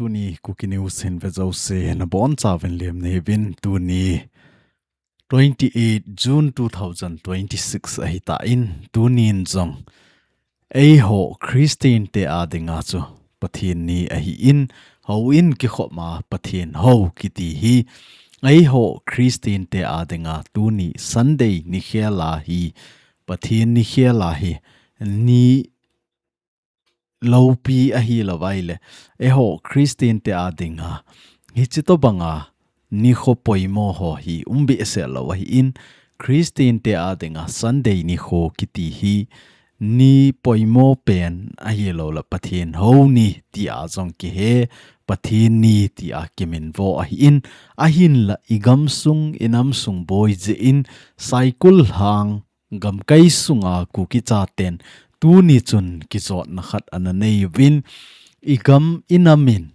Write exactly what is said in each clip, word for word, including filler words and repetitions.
Tuni Kuki News hin ve jouse nabonchauvin lemna neivin, tuni twenty-eight June two thousand twenty-six ahitan, tunin jong eiho Christian te a dinga chu Pathen ni ahin, houin kikhopma Pathen hou kiti hi eiho Christian te a dinga tuni Sunday nikhel a hi Pathen nikhel a hi ni loupi ahilouva ahile, eiho Christian te a dinga hiche tobanga nikho poimo ho hi um behseh lou ahin, Christian te a dinga Sunday nikho kiti hi ni poimo pen ahilouleh Pathen hou ni tia jong kihe, Pathen ni tia kiminvo ahin, ahinla igamsung inamsung boi jeh in Saikul hang gamkai sunga Kuki chaten tuni chun kijotna khat ana neiuvin, igam inamin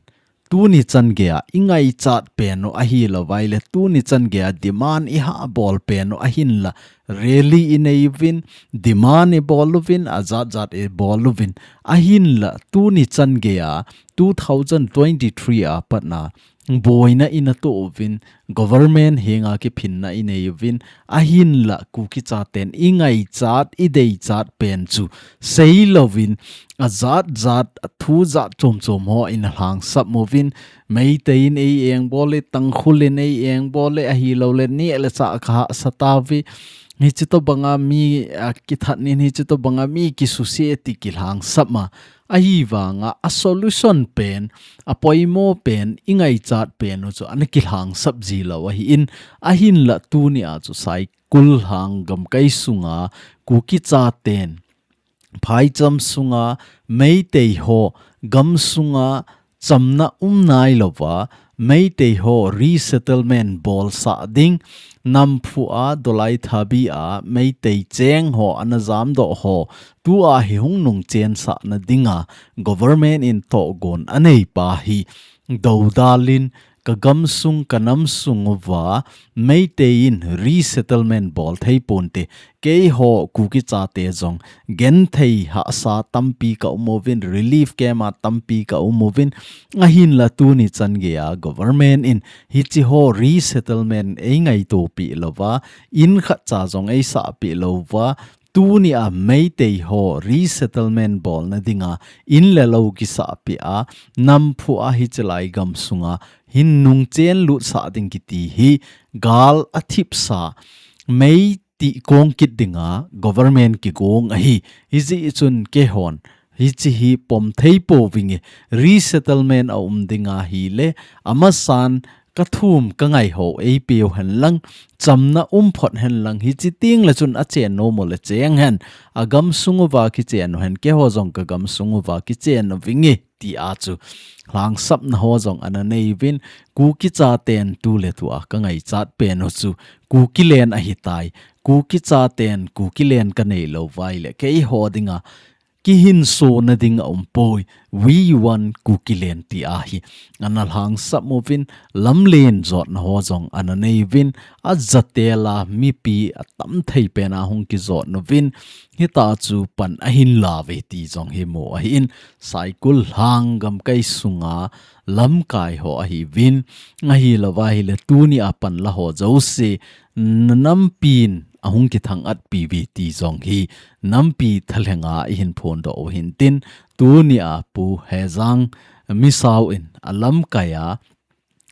tuni chan geiya ingaichat pen u ahilouva ahile, tuni chan geiya demand ihah bol pen u ahinla rally ineiuvin, demand ibol uvin, ajat jat ibol uvin, ahinla tuni chan geiya two thousand twenty-three a patna boina inatoh uvin, government henga kiphinna ineiuvin, ahinla Kuki chaten ingaichat, ideichat pen chu seilouvin, ajat jat, athu jat chom chom ho ina lhangsap uvin, Meitei in eiengbol e, Tangkhul in eiengbol e, ahilouleh neh le chah kahahsa tauve, hiche tobanga mi, a, kithat nin, hiche tobanga mi kisuse ti kilhangsap ma, ahivanga a solution pen, apoimo pen, ingaichat pen u chu ana kilhangsap jilou ahin, ahinla tunia chu Saikul hang gamkai sunga Kuki chaten phaicham sunga Meitei ho gamsunga chamna um nailouva, Meitei ho resettlement bolsah ding, Namphu a, Dolaithabi a Meitei cheng ho ana jamdoh ho, tua hi hung nungchensahna dinga government in tohgon aneipa hi doudal in, kagamsung kanamsung uva Meitei in resettlement bol thei ponte, keiho Kuki chate jong genthei hahsa tampi kaum uvin, relief camp a tampi kaum uvin, ahinla tuni chan geiya government in hiche ho resettlement eingaitopeh louva, in khatcha jong eisahpeh louva, tunia Meitei ho resettlement bolna dinga in le lou kisahpeh a, Namphu a hiche lai gamsunga hin nungchen lutsah ding kiti hi gal athipsa, Meitei kong kit dinga government kigong ahi, hijeh chun keihon hiche hi pom thei pouvinge, resettlement aum dinga ahile, amasan kathum kangai ho eipeu henlang, chamna um phot henlang, hiche tengle chun achen nom ule cheng hen, agamsung uva kichen uhen, keiho jong kagamsung uva kichen uvinge, tia chu lhangsapna ho jong ana neiuvin, Kuki chaten tuletua kangaichat pen u chu Kukiland ahitai, Kuki chaten Kukiland kanei louva ahile keiho dinga kihinsona ding aumpoi, We Want Kukiland tia hi ana lhangsap uvin, lamlen jotna ho jong ana neiuvin, ajatela mipi atam thei pena hung kijot uvin, hitia chu pan ahin lauve ti jong hi mu ahin, Saikul hang gamkai sunga lamkai ho ahiuvin, ahilouva ahile tunia pan la ho jouse, nampin ahung kithang-atpiuve ti jong hi nampi thalhenga ihin phondoh u hintin, tunia Pu Hejang Misao in alamkai a,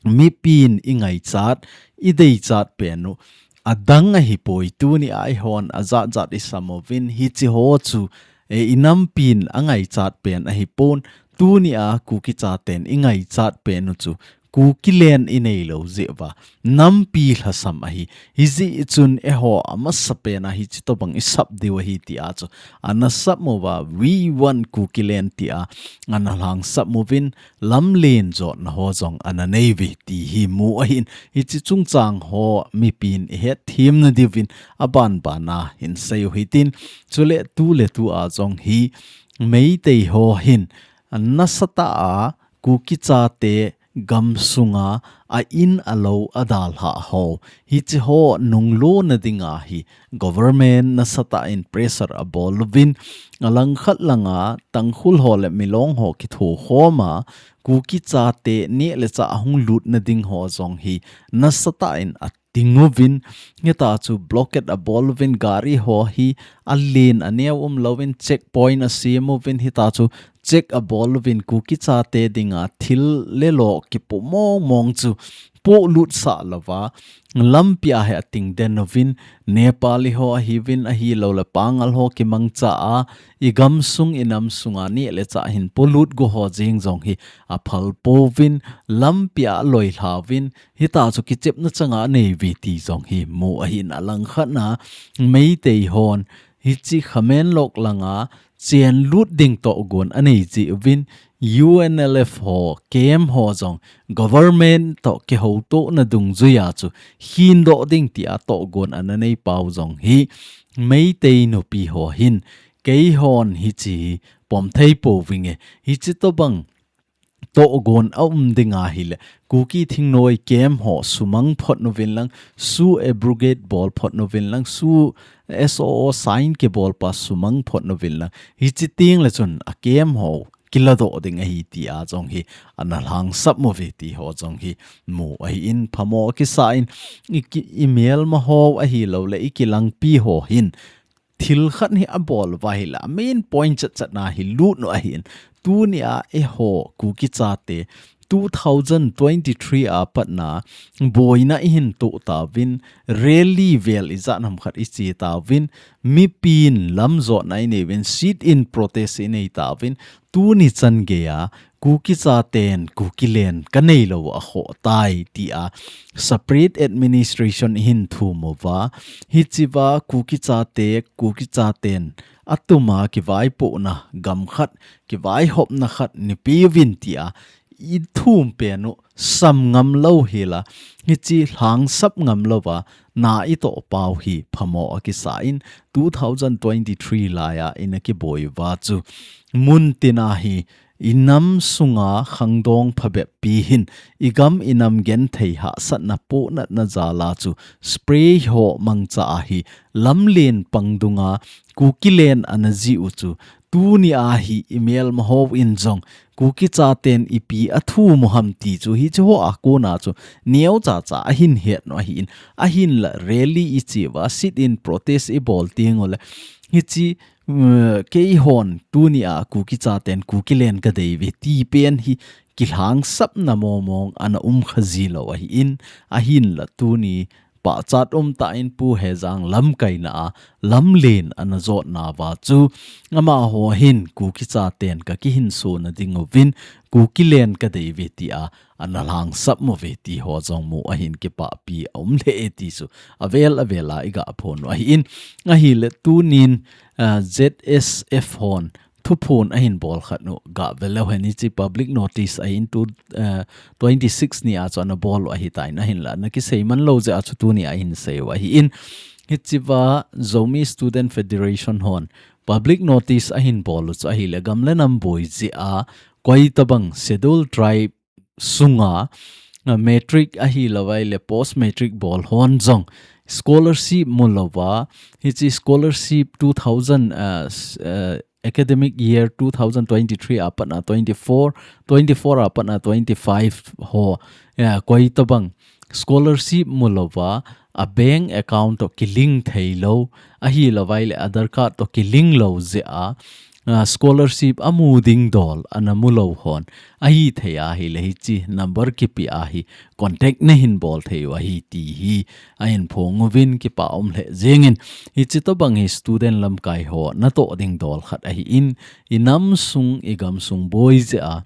mipin ingaichat, ideichat pen u adang ahipoi, tunia eihon ajat jat isam uvin, hiche ho chu, e, inampin angaichat pen ahipon, tunia Kuki chaten ingaichat pen u chu Kukiland inei lou jeh uva nampi lhasam ahi. Hijeh chun eiho amasapen a hiche tobang isap diu ahi tia chu ana sap uva, We Want Kukiland tia ana lhangsap uvin, lamlen jotna ho jong ana neiuve ti hi mu ahin, hiche chungchang ho mipin ihetthem nadiuvin abanbana hin seiu hitin, chule tuletua jong hi Meitei ho hin nasatah a Kuki chate gamsunga a in a lo a dalha ho, hiche ho nunglo na dinga hi government nasatah in pressure a bol uvin, a langkhat langa Tangkhul ho le Milong ho kitho khoma Kuki chate neh le chah a hung lut na ding ho jong hi nasatah in a ting uvin, hita chu blockade a bol uvin, gari ho hi a len a neo um louvin, checkpoint a sem uvin, hita chu check a bol uvin, Kuki chate dinga thil le lo kipu mong mong chu pulut sah louva, lampi a hi a ting den uvin, Nepali ho ahiuvin, ahilou le Pangal ho kimangcha a, i gamsung i namsunga neh le chah hin pulut go ho jeng jong hi a phal pouvin, lampi a loi lhauvin, hita chu kichepna changa nei uve ti jong hi mu ahin, a langkhat na Meitei hon hiche Khamenlok langa chen lut ding tohgon a nei jeh uvin, U N L F ho, camp ho jong government toh kihoutoh na dungjuia chu khin doh ding tia tohgon ana nei pau jong hi Meitei nupi ho hin, keihon hiche hi pom thei pouvinge, hiche tobang tohgon a um ding ahile, Kuki thingnoi camp ho sumang phot uvin lang, SoO abrogate bol phot uvin lang, SoO, S O O sign kibol pa sumang phot uvin lang, hiche teng le chun a camp ho kiladoh ding ahi tia jong hi ana lhangsap uve ti ho jong hi mu ahin, phamo kisa in i ki, i melma ho ahilou le i kilangpi ho hin thil khat hi a bol uva ahile, a main point chat chat na hi lut u ahin. Tunia eiho Kuki chate two thousand twenty-three a patna boina i hin toh tauvin, rally vel ijat ham khat i che tauvin, mipin lamjotna i nei uvin, sit in protest i nei tauvin, tuni chan geiya Kuki chaten Kukiland ka nei lou a khoh tai tia separate administration i hin thum uva, hichea Kuki chate, Kuki chaten a tuma kivaipohna gam khat, kivaihopna khat nei peh uvin tia i thum pen u sam ngam lou hila, hiche lhangsap ngam louva na i toh pau hi phamo a kisa in, two thousand twenty-three laiya i na kiboi uva chu mun tina hi i nam sunga khangdong phabep pi hin i gam i nam genthei hahsatna pohnatna jala chu spray ho mangcha a hi lamlen pang dunga Kukiland ana ji u chu tunia hi i melma hon jong Kuki chaten ipi a thum u ham ti chu hiche ho a kona chu neocha cha a hin het u ahin, ahinla rally i che uva, sit in protest i bol teng ule hiche, mm, keihon tunia Kuki chaten Kukiland ka dei uve ti pen hi kilhangsapna mong mong ana um kha ji lou ahin, ahinla tuni pachat um tah in Pu Hejang lamkaina a lamlen ana jotna uva chu amaho hin Kuki chaten ka kihinso na ding uvin Kukiland ka dei uve tia ana lhangsap uve ti ho jong mu ahin, kipahpi a um lheh e ti chu avel avel a i ga phon u ahin, ahile tunin, ah, Z S F hon thuphon a hin bol khat u ga ve leu hen, hiche public notice a hin tu, eh, twenty-six ni a chu ana bol u ahitan, ahinla na kisei man lou jeh a chu tunia hin sei u ahin, hichea Zomi Student Federation hon public notice a hin bol u chu ahile gam le nam boi jeh a koi tabang Schedule Tribe sunga, ah, matric ahilouva ahile post matric bol hon jong scholarship mu louva, hiche scholarship two thousand, ah, s-, ah, academic year two thousand twenty-three a patna twenty-four, twenty-four a patna twenty-five ho, ah, koi tabang scholarship mu louva, a bank account toh kilink thei lou, ahilouva ahile Aadhaar card toh kilink lou jeh a, ah, scholarship a mu ding dol ana mu lou hon ahithei ahile hiche number kipe a hi contact na hin bol thei u ahi ti hi a hin phong uvin, kipa um lheh jeng in, hiche tabang hi student lamkai ho na toh ding dol khat ahin, i nam sung i gam sung boi jeh a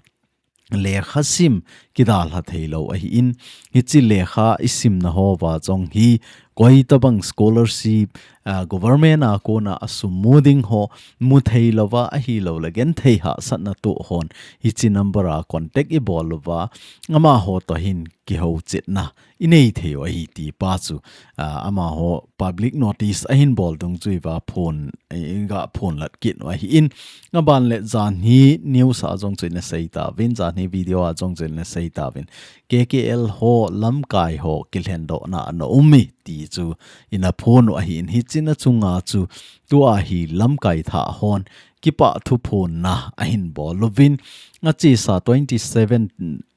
lekha sim kidalha thei lou ahin, hiche lekha i simna ho uva jong hi koi tabang scholarship, ah, government a kona a sum mu ding ho, mu thei louva, ahilou le genthei hahsatna toh hon, hiche number a contact i bol uva, amaho toh hin kihouchetna i nei thei u ahi ti pa chu, ah, amaho public notice ahin bol dungjui uva phone, eh, i ga phone lat kit u ahi in, aban le janhi news a jong chu ina sei tauvin, janhi video a jong chu ina sei tauvin, K K L ho lamkai ho kilhendohna ana um e ti chu ina phon u ahi in, hiche na chunga chu tua hi lamkai thah hon kipah thu phonna ahin bol uvin, achesa twenty seven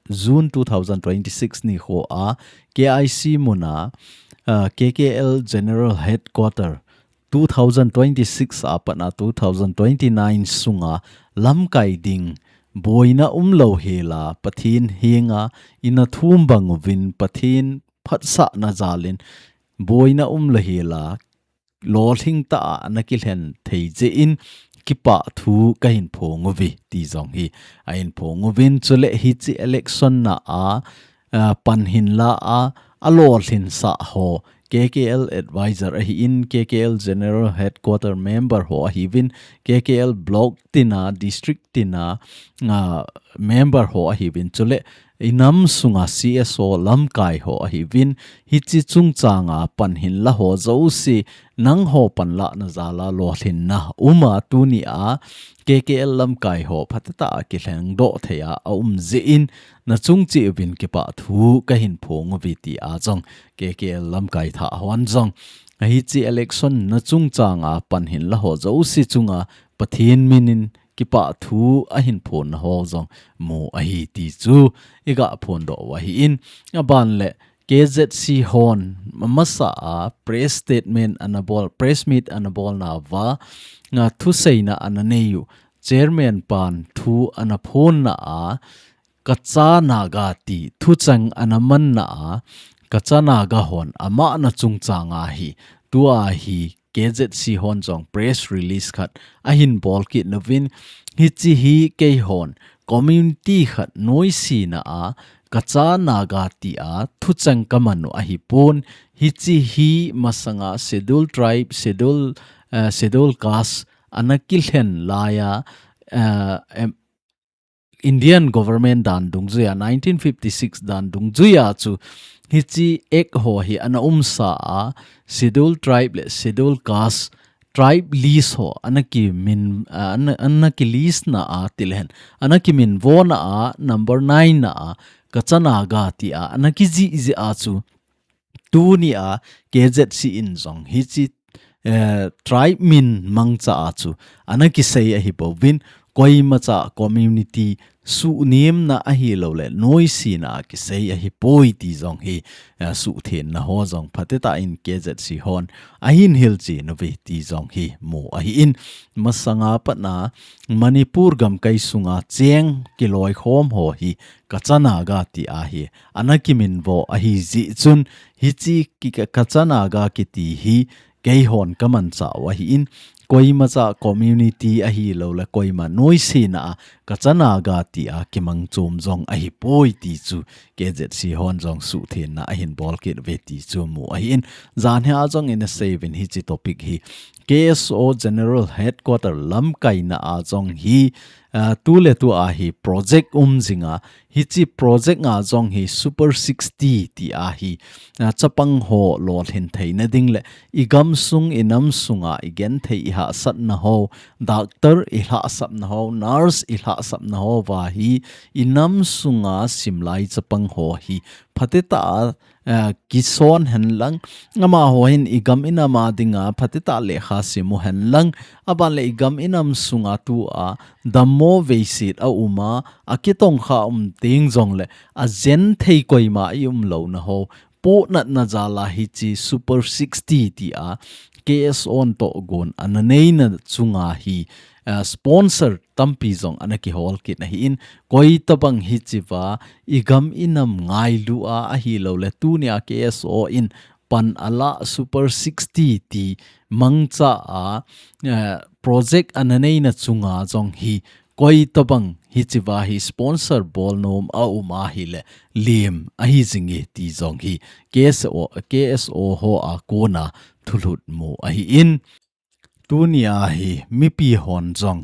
June two thousand twenty-six nikho a K I C muna, ah, K K L General Headquarter two thousand twenty-six a pat a two thousand twenty-nine sunga lamkai ding boina umlou hela Pathen henga ina thum bang uvin Pathen phatsahna jalin boina umlou hela lolhing tah a ana kilhen thei jeh in kipah thu kahin phong uve ti jong hi ahin phong uvin, chule hiche election na a, ah, pan hinla a, alolhinsah ho K K L advisor ahi in, K K L General Headquarter member ho ahiuvin, K K L block tina, district tina, ah, member ho ahiuvin, chule i nam sunga C S O lamkai ho ahiuvin, hiche chungchanga pan hinla ho jouse, nangho panlahna jala lolhinna uma tunia K K L lamkai ho phatetah a kilhengdoh thei a aum jeh in, na chung cheh uvin kipah thu kahin phong uve tia jong K K L lamkai thah hon jong, hiche election na chungchanga pan hinla ho jouse chunga Pathen minin kipah thu ahin phonna ho jong mu ahi ti chu i ga phondoh u ahi in, aban le K Z C hon amasa a press statement ana bol, press meet ana bolna uva, nga thuseina ana nei u, chairman pan thu ana phonna a, Kacha Naga ti thucheng ana manna a, Kacha Naga hon amahna chungchanga hi, tua hi K Z C hon jong press release khat ahin bol kit nauvin, hiche hi keihon community khat noisena a, Kacha Naga tia thucheng kaman u ahipon, hiche hi masanga Scheduled Tribe, Scheduled, eh, Scheduled Caste ana kilhen laia, eh, em, Indian government dan dungjuia, nineteen fifty-six dan dungjuia chu hiche act ho hi ana umsa a, Scheduled Tribe le Scheduled Caste tribe list ho ana kimin, a, ana, ana kilist na a tilehen, ana kiminvona a number nine na a, Kacha Naga tia ana kijih jeh a chu tunia K Z C in jong hiche, eh, tribe min mangcha a chu ana kisei ahipouvin, koimacha community suhnemna ahilou le noisena kisei ahipoi ti jong hi, eh, suhthenna ho jong phatetah in K Z C hon ahin hilchen uve ti jong hi mu ahi in, masanga patna Manipur gamkai sunga cheng kiloikhom ho hi Kacha Naga tia hi ana kiminvo ahi jeh chun, hiche ki, Kacha Naga kiti hi keihon kamanchah u ahi in, koimacha community ahilou le koima noisena a Kacha Naga tia kimangchom jong ahipoi ti chu K Z C hon jong suhthenna ahin bol kit uve ti chu mu ahi in, janhi a jong ina sei uvin hiche topic hi K S O General Headquarter lamkaina a jong hi, ah, tuletua hi project um jinga, hiche project a jong hi Super sixty tia hi, ah, chapang ho lolhin theina ding le i gamsung i nam sunga i genthei i hahsatna ho, doctor i hahsatna ho, nurse i hahsatna ho va hi i nam sunga simlai chapang ho hi phatetah a, eh, kison henlang, amaho hin i gam i nam a dinga phatetah lekha sim u henlang, aban le i gam i nam sunga tua dammo veiset a um a, akitongkha um teng jong le ajenthei koima i umlouna ho pohnatna jala hiche Super sixty tia K S O in tohgon ana neina chunga hi, eh, sponsor tampi jong ana kihol kit ahi in, koitabang hichea i gam i nam ngailu a ahilou le tunia K S O in pan ala Super sixty ti mangcha a, eh, project ana neina chunga jong hi koi tobang hichea hi sponsor bolnom a um ahile lem ahi jinge ti jong hi K S O, K S O ho a kona thulhut mu ahi in. Tunia hi mipi hon jong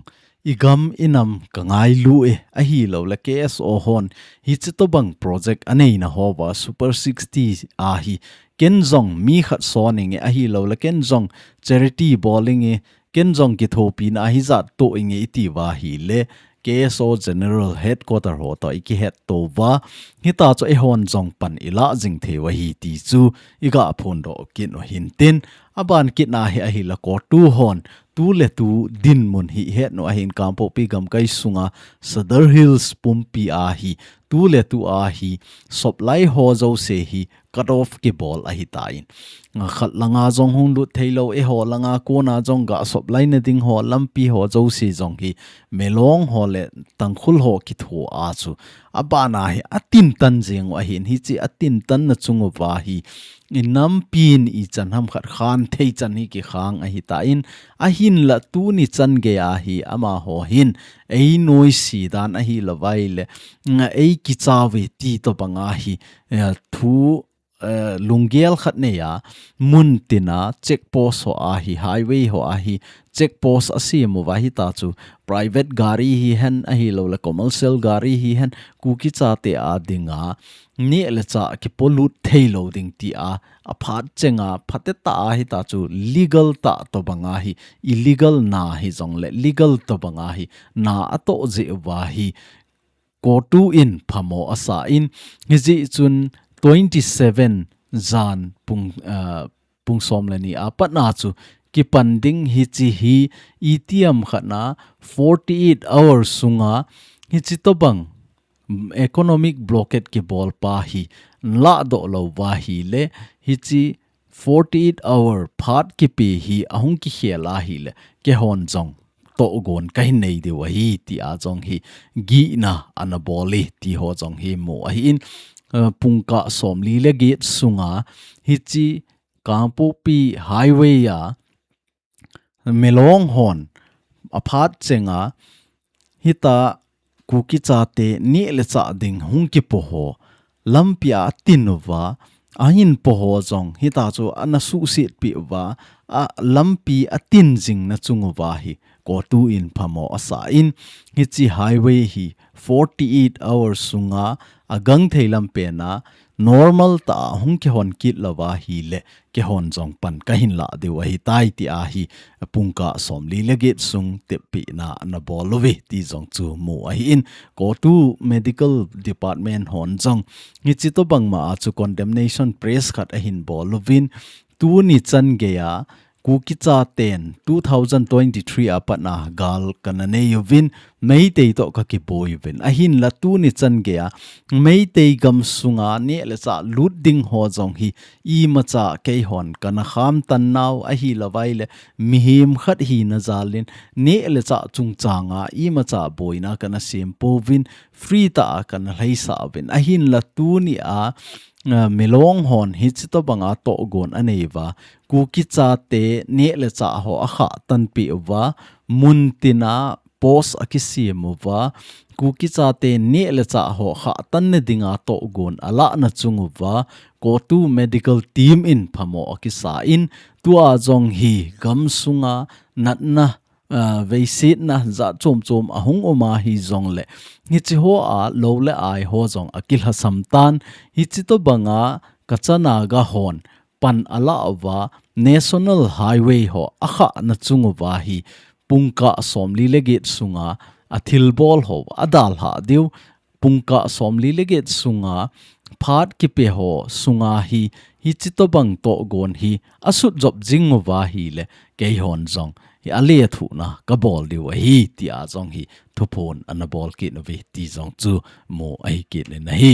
igam inam ka ngailu e, ahilouleh K S O hon hiche tobang project aneina hoa Super sixty a hi ken jong mi khat son inge, ahilouleh ken jong charity bol inge, ken jong kithopina hijat to inge iti uva ahile K S O General Headquarter ho to ikihet to uva, hita chu eihon jong pan ilah jing thei u ahi ti chu iga phondoh kit u hintin, aban kit na hi ahile COTU hon tuletu dinmun hi ihet u ahin Kangpokpi gamkai sunga Sadar Hills pumpi a hi tuletu a hi supply ho jouse hi cut off kibol ahitan. Nga khat langa jong hung lut theilou, eiho langa kona jong ga supply na ding ho, lampi ho jouse jong hi Melong ho le Tangkhul ho kitho a chu abana hi atintan jing u ahin, hiche atintan na chung uva hi inampin ichan ham khat khan thei chan hi kikhang ahitan, ahinla tuni chan geiya hi amaho hin einoise dan ahilouvai le nga eikicha uve ti tobanga hi, eh, thu, eh, lunggel khat neiya, mun tina check post ho a hi, highway ho a hi, check post asem uva hita chu private gari hihen ahilouleh commercial gari hihen Kuki chate a dinga neh le chah kipolut theilou ding tia aphat chenga phatecha a hita chu legal tah tobanga hi, illegal na hijongle legal tobanga hi na atoh jeh uva hi COTU in phamo asan, hijeh chun twenty seven jan pung, ah, pung som le ni a patna chu kipan ding hiche hi itiham khatna forty eight hours sunga hiche tobang economic blockade kibol pa hi ladoh lou uva ahile hiche forty eight hour phat kipe hi ahung kikhel ahile keihon jong tohgon kahin nei diu ahi tia jong hi gihna ana bol e ti ho jong hi mu ahin, eh, pungkah somli le get sunga hiche Kangpokpi highway a Melong hon aphat chenga hita Kuki chate neh le chah ding hung kipo ho lampi a atin uva, ahin po ho jong hita chu ana suhset peh uva, a lampi atin jing na chung uva hi COTU in phamo asan, hiche highway hi forty eight hours sunga agangthei lampen a normal tah a hung kihon kit lou uva ahile keihon jong pan kahin lah diu ahitai tia hi pungkah somli le get sung teppina ana bol uve ti jong chu mu ahin, COTU Medical Department hon jong hiche tobang ma a chu condemnation press khat ahin bol uvin, tuni chan geiya Kuki chaten two thousand twenty-three a patna gal kana nei uvin, Meitei toh kakiboi uvin. Ahinla tuni chan geiya Meitei gam sunga neh le chah lut ding ho jong hi imacha keihon kana khamtan nau ahilouvai le mihem khat hina jalin neh le chah chungchanga imacha boina kana sem pouvin, free tah a kana lhaisah uvin. Ahinla tuni a, ah, Melong hon hiche tobanga tohgon anei uva, Kuki chate neh le chah ho akhah tan peh uva, mun tina post akisem uva, Kuki chate neh le chah ho khah tan na dinga tohgon alah na chung uva, COTU medical team in phamo akisan, tua jong hi gam sunga natna, ah, veisetna jat chom chom ahung um ahi jongle, hiche ho a lou le ai ho jong akilhasam tan, hiche tobanga Kacha Naga hon pan alah uva, National Highway ho akhah na chung uva hi pungkah somli le get sunga athilbol ho adalhah diu, pungkah somli le get sunga phat kipe ho sunga hi, hiche tobang tohgon hi asut jop jing uva ahile keihon jong hi alethuhna kabol diu ahi tia jong hi thuphon ana bol kit uve ti jong chu mu ahi kit in ahi.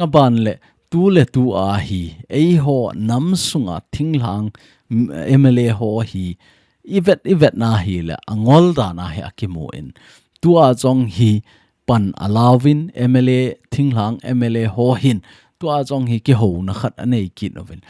Aban le tuletu a hi eiho nam sunga thinglhang, mm, M L A ho hi ivet ivet na ahile angol dan a hi akimun, tua jong hi pan alauvin M L A, thinglhang M L A ho hin tua jong hi kihouna khat anei kit uvin.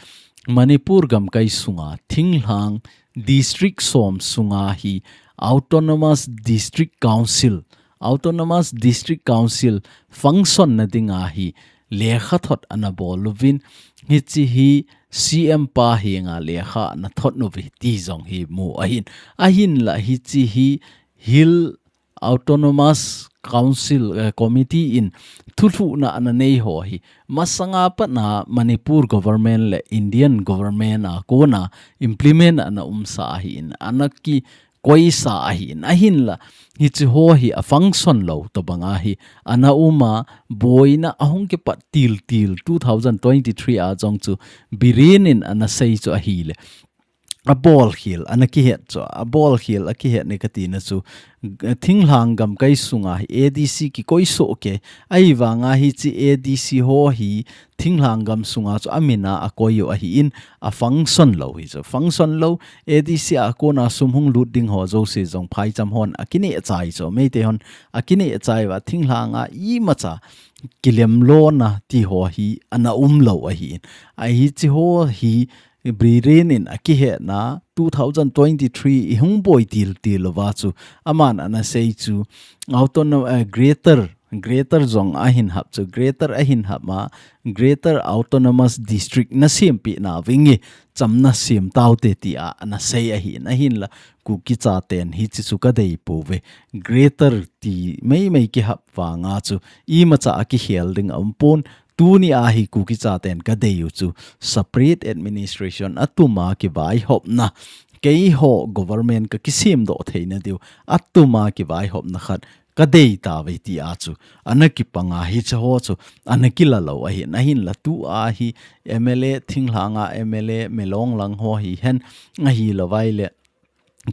Manipur gamkai sunga thinglhang district som sunga hi Autonomous District Council Autonomous District Council function na dinga hi lekha thot ana bol uvin, hichi hi C M pa henga lekha ana thot uve ti jong hi mu ahin. Ahinla hichi hi Hill Autonomous Council, eh, Committee in thuthuhna ana nei ho hi masanga patna Manipur government le Indian government a kona implement ana umsa ahin, ana kikoisa ahin. Ahinla hichi ho hi a function lou tobanga hi ana uma, boina ahung kipat tiltil two thousand twenty-three a jong chu Biren in ana sei chu ahile, a bolkhel ana kihet chu, a bolkhel a kihet ni kati na chu, g-, thinglhang gamkai sunga hi A D C kikoi soh kei, ahivanga hichi A D C ho hi thinglhang gam sunga chu a mina a koi u ahin, a function lou hi chu. Function lou, A D C a kona sum hung lut ding ho jouse jong phaicham hon a kineh chai chu, Meitei hon a kineh chai uva, thinglhanga imacha kilemlona ti ho hi ana um lou ahin. A hichi ho hi Biren in a kihetna two thousand twenty-three i hung boi tiltil uva chu, aman ana sei chu, autonom-, eh, greater, greater jong ahin hap chu, greater ahin hap ma, Greater Autonomous District na sempeh na vinge, cham na sem taute tia ana sei ahin, ahinla Kuki chaten hichi chu ka dei pouve. Greater ti meimei kihap vanga chu imacha a kikhel ding a um pon, tuni a hi Kuki chaten ka dei u chu separate administration a tuma kivaihopna, keiho government ka kisem doh theina diu a tuma kivaihopna khat ka dei tauve tia chu ana kipanga hichi ho chu ana kila lou ahin, ahinla tua hi M L A, thinglhanga M L A, Milong lang ho hihen, ahilouvai le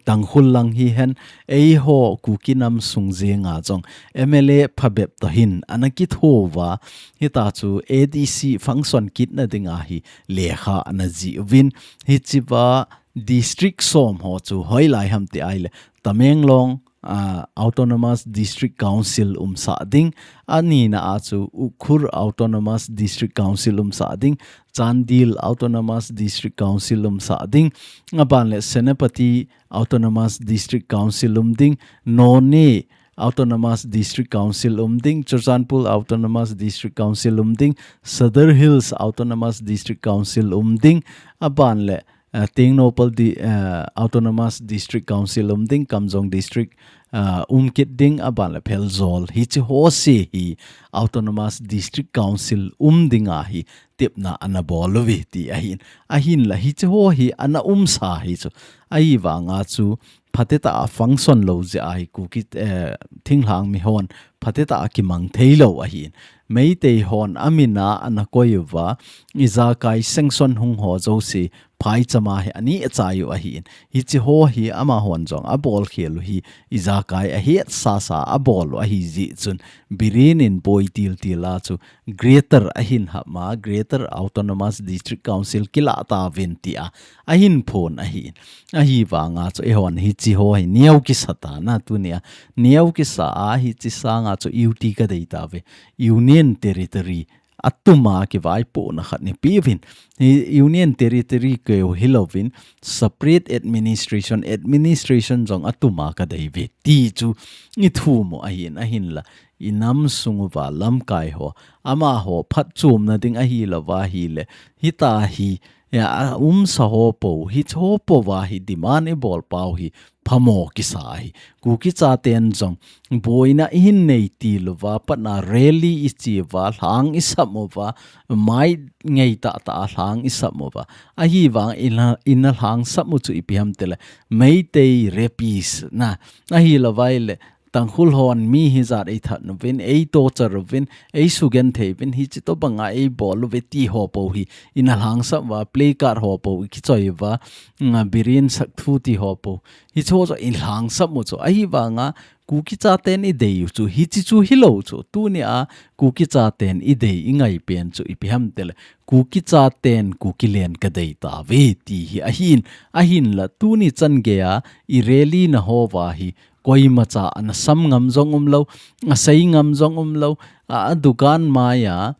Tangkhul lang hihen, eiho Kuki nam sung jenga jong M L A phabep toh hin ana kitho uva, hita chu A D C function kit na dinga hi lekha ana jih uvin, hichi va district som ho chu hoilai ham ti ahile, Tamenglong, ah, Autonomous District Council umsah ding, anina a chu Ukhrul Autonomous District Council umsah ding, Chandel Autonomous District Council umsah ding, aban le Senapati Autonomous District Council um ding, Noney Autonomous District Council um ding, Churachandpur Autonomous District Council um ding, Sadar Hills Autonomous District Council um ding, aban le, eh, Tengnoupal di, eh, Autonomous District Council um ding, Kamjong District, eh, um kit ding, aban le Pherzawl, hichi ho se hi Autonomous District Council um dinga hi tepna ana bol uve ti ahin. Ahinla hichi ho hi ana umsa hi chu. Ahivanga chu phatecha a function lou jeh a hi Kuki, eh, thinglhang mi hon phatecha a kimang thei lou ahin. Meitei hon a mina ana koi uva, ijakai sanction hung ho jouse phaichama hi ani achai u ahin. Hichi ho hi amahon jong a bolkhel u hi ijakai a hetsasa a bol u ahi jeh chun Biren in boi tiltil a chu Greater ahin hap ma, Greater Autonomous District Council kila tauvin tia ahin phon ahin. Ahivanga chu eihon hichi ho hi neo kisa ta na tunia. Neo kisa a hichi sanga chu U T ka dei tauve. Union Territory a tuma kivaipohna khat nei peuvin. Hi Union Territory keu hilouvin separate administration, administration jong a tuma ka dei uve ti chu i thum u ahin, ahinla i nam sung uva lamkai ho, amaho phatchomna ding ahilouva ahile, hita hi, ya, a umsa ho pou, hichi ho pou va hi demand i bol pau hi phamo kisa hi. Kuki chaten jong boina i hin nei til uva, patna rally i chi uva, lhang i sam uva, mai ngei tahtah a lhang i sam uva. Ahivang ina, ina lhang sam u chu ipi ham tile, Meitei rapist na. Ahilouvai le, Tangkhul hon mi hijat ei that uvin, ei torture uvin, ei sugenthei uvin, hichi tobanga ei bol uve ti ho pou hi ina lhang sam uva, placard ho pou i kichoi uva, nga Biren sak thu ti ho pou. Hichi ho chu i lhang sam u chu. Ahivanga Kuki chaten i dei u chu, hichi chu hilou chu. Tunia Kuki chaten i dei i ngai pen chu ipi ham tile, Kuki chaten Kuki len ka dei tauve ti hi ahin, ahinla tuni chan geiya i rally na ho va hi koimacha ana sam ngam jong umlou, a sei ngam jong umlou, a, a dukan maiya,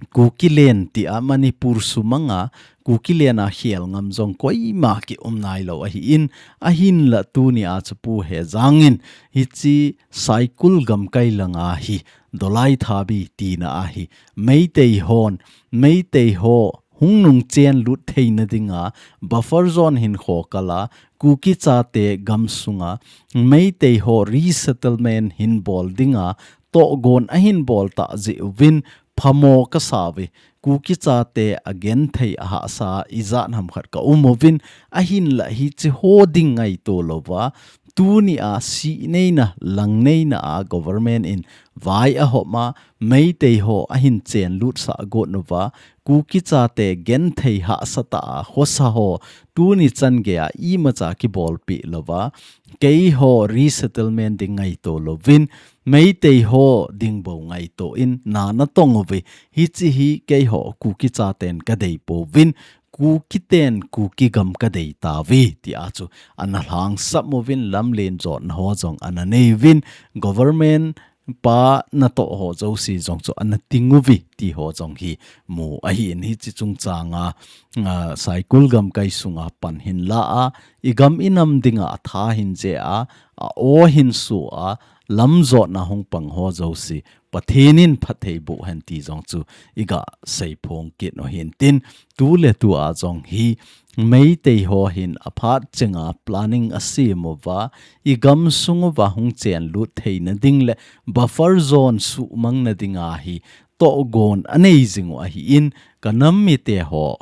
Kukiland tia Manipur sumanga Kukiland a khel ngam jong koima kium nailou ahin, ahinla tunia chu Pu Hejang in hiche Saikul gamkai langa hi Dolai Thabi tina ahi Meitei hon, Meitei ho hung nungchen lut theina dinga buffer zone hin khokala Kuki chate gamsunga Meitei ho resettlement hin bol dinga tohgon ahin bol tah jeh uvin phamo kasauve. Kuki chate agenthei ahahsa ijat ham khat kaum uvin, ahinla hiche ho ding ngaito louva, tunia sihneina, langneina a government in vai ahopma, Meitei ho ahin chenlut sah got uva, Kuki chate genthei hahsa tah a khosa ho, tuni chan geiya imacha kibolpeh louva, keiho resettlement ding ngaito louvin, Meitei ho ding bou ngaito in na natong uve, hiche hi keiho Kuki chaten kadei pouvin, Kuki ten Kuki gam kadei tauve, tia chu ana lhangsap uvin, lamlen jotna ho jong ana nei uvin, government pa natoh ho jouse jong chu ana ting uve, ti ho jong hi mu ahin, hiche chungchanga, a, Saikul gamkai sunga pan hin la a, igam inam dinga atha hin je a, a aw hin su a, lamjotna hung pang ho jouse, Pathen in phatthei boh hen ti jong chu iga seiphong kit u hintin, tuletua jong hi Meitei ho hin aphat chenga planning asem uva, igam sung uva hung chenlut theina ding le buffer zone suhmang na dinga hi tohgon anei jing u ahin, kanam mite ho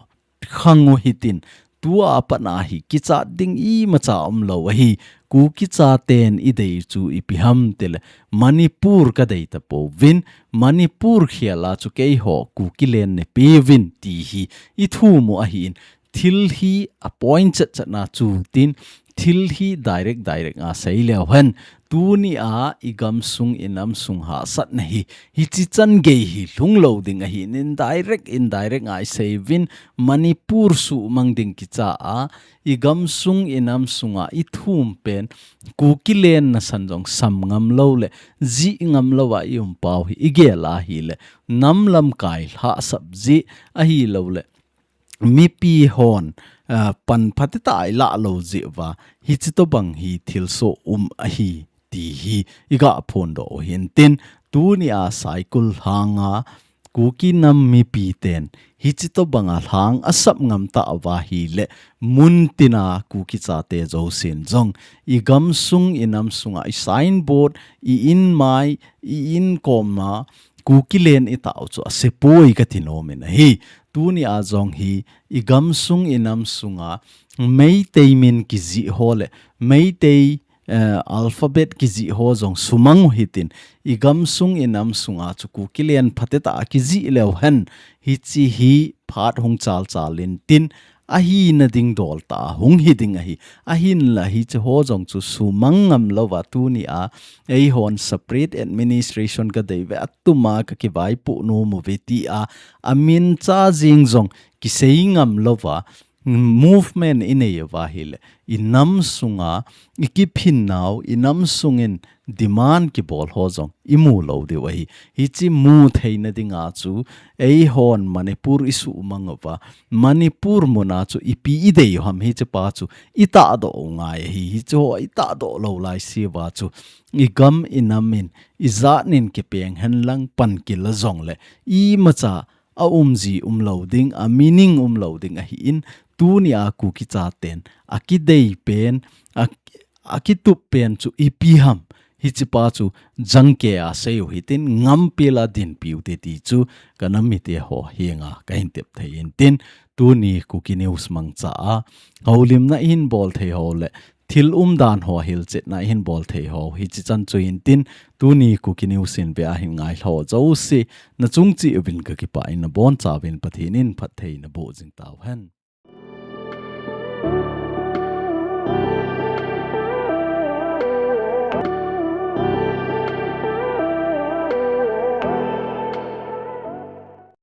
khang u hitin, tua pat a hi kichat ding imacha umlou ahi, Kuki chaten idei chu ipi ham tile, Manipur kadei tapouvin, Manipur khela chu keiho Kukiland neipeh uvin ti hi ithum u ahin, thil hi a point chatchat na chu tin, thil hi direct direct a sei leu hen, tunia igam sung inam sung hahsatna hi, hiche chan gei hi lhung lou ding ahin, indirect, indirect a isei uvin, Manipur suhmang ding kicha a, igam sung inam sunga ithum pen, Kukiland nasan jong sam ngam lou le, jih ngam lou a ium pau hi, igel a hile, nam lamkai lhahsap jeh ahilou le, mipi hon, ah, pan phatah a ilah lou jeh uva, hiche tobang hi thilsoh um ahi, ti hi iga phondoh u hintin, tunia Saikul lhanga Kuki nam mipi ten hiche tobanga lhang asap ngam tauva hile, muntina Kuki chate jousen jong, igam sung inam sunga i signboard, i in mai, i in koma, Kukiland itah u chu asepoi kati nom in ahi. Tunia jong hi, igam sung inam sunga, Meitei min kijih ho le, Meitei, eh, alphabet kijih ho jong sumang u hitin, igam sung inam sunga chu Kukiland phatah a kijih leu hen, hiche hi phat hung chalchal intin, ahina ding dol tah a hung hi ding ahi. Ahinla hiche ho jong chu sumang ngam louva tunia, eihon separate administration kadei uve, atuma kakivaipoh nom uve tia, amin cha jeng jong kisei ngam louva, movement inei uva hile, inam sunga, ikiphin nau, inam sungin demand kibol ho jong imu lou diu ahi. Hiche mu theina dinga chu, eihon Manipur isuhmang uva, Manipur muna chu ipi idei u ham hiche pa chu itahdoh u ngai ahi. Hiche ho itahdoh lou laise uva chu, igam inam in, ijat in kipeng henlang pan kila jongle, imacha aumji umlou ding, a meaning umlou ding ahin, tunia Kuki chaten akidei pen, a, akitup pen chu ipi ham, hiche pa chu jangkeiya sei u hitin, ngampela dinpiu hite ti chu kanam mite ho henga kahin tep thei intin, tuni Kuki News mangcha a houlimna ihin bol thei ho le thil umdan ho hilchetna ihin bol thei ho, hiche chan chu intin, tuni Kuki News in ve a hin ngailha ho jouse, nachung cheh uvin kakipah in, nabonchauvin Pathen in phatthei naboh jing tauhen.